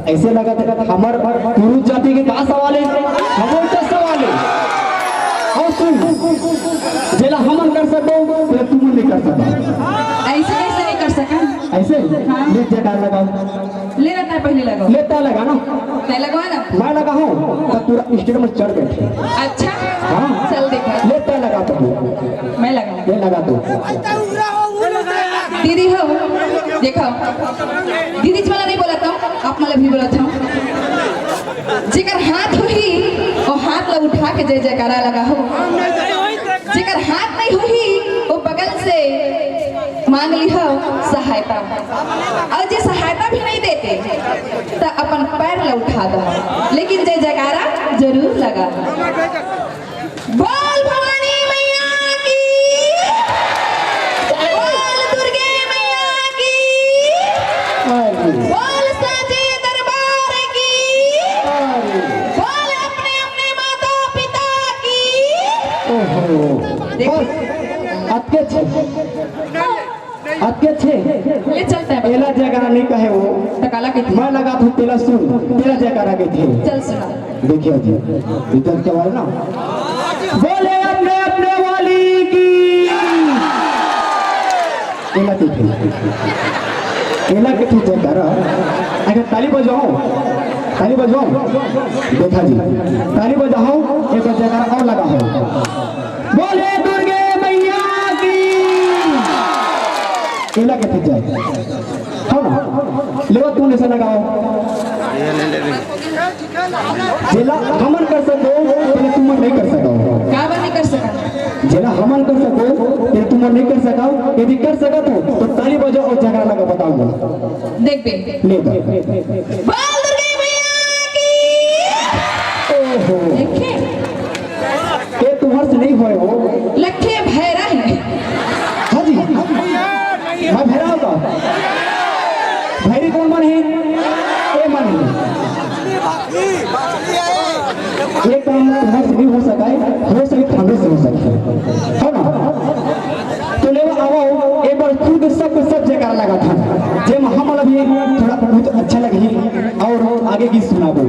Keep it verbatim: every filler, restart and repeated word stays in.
ऐसे लगत हे हमर पुरुष जाति के का सवाल हे, हमर का सवाल हे। अउ सुन, जेला हमन कर सकबो, तेला तुमन नइ कर सकबो। ऐसे कैसे नहीं कर सकन? ऐसे? हाँ। ले जयकार लगाओ। ले ना, तैं पहले लगाओ। ले तैं लगा ना। तैं लगवा ना। मैं लगाहूँ, त पूरा stage में चढ़ बैठे। अच्छा? हाँ। चल देखा। ले तैं लगा तो। मैं लगा। ले लगा तो। दीदी हो, देखो, दीदी जी वाला नहीं बोलत हूँ, आप वाला भी बोलत हूँ। जेकर हाथ होही, वो हाथ ला उठा के जय जयकारा लगाहू। जेकर हाथ नहीं होही, वो बगल से मांग लिहा सहायता। अउ जे सहायता भी नहीं देते, त अपन पैर ला उठा दो, लेकिन जय जयकारा जरूर लगा। बोल भवानी मैया की, बोल दुर्गे मैया की, बोल साचे दरबार की, बोल अपने अपने माता पिता की। ओहो, देखो। बस, अतके छे। अतके छे। ले चलता है। एला जयकारा नहीं कहे वो। त काला कहिथे? मैं लगात हूँ, तेला सुन, तेला जयकारा कहिथे। चल सुना। देखिए जी, इज्जत के बारे ना। बोले अपने अपने वाली की। एला कहिथे, एला कहिथे जयकारा। अगर ताली बजाओ, ताली बजाओ। देखा जी, ताली बजाओ, एक बार जयकारा अउ लगाओ। बोले दुर्गे मैया की। एला कहिथे जय। हो ना? लेवा तुमन ऐसा लगाओ। जेला हमन कर सकबो, तेला तुमन नहीं कर सकव। काबर नहीं कर सकत? जेला हमन कर सकबो, तेला तुमन नहीं कर सकव। यदि कर सकत हो, तो ताली बजाओ अउ जयकारा लगा बताओ। देखबे। ले तो। बोल दुर्गे मैया की। ओहो। देखे? ये तुम्हार से नहीं होए हो। लखे भैरा हे। हाँ जी। मैं भैरा होता। भैरी कोन मन हे? ये मन हे। ये काम तुम्हार से नहीं हो सका है, हो सके तो हमरे से हो सके, है ना? तो लेवा आवो, एक बार खुद सब सब जयकारा लगाथन, जेमा हमला भी थोड़ा बहुत अच्छा लगही अउ आगे गीत सुनाबो।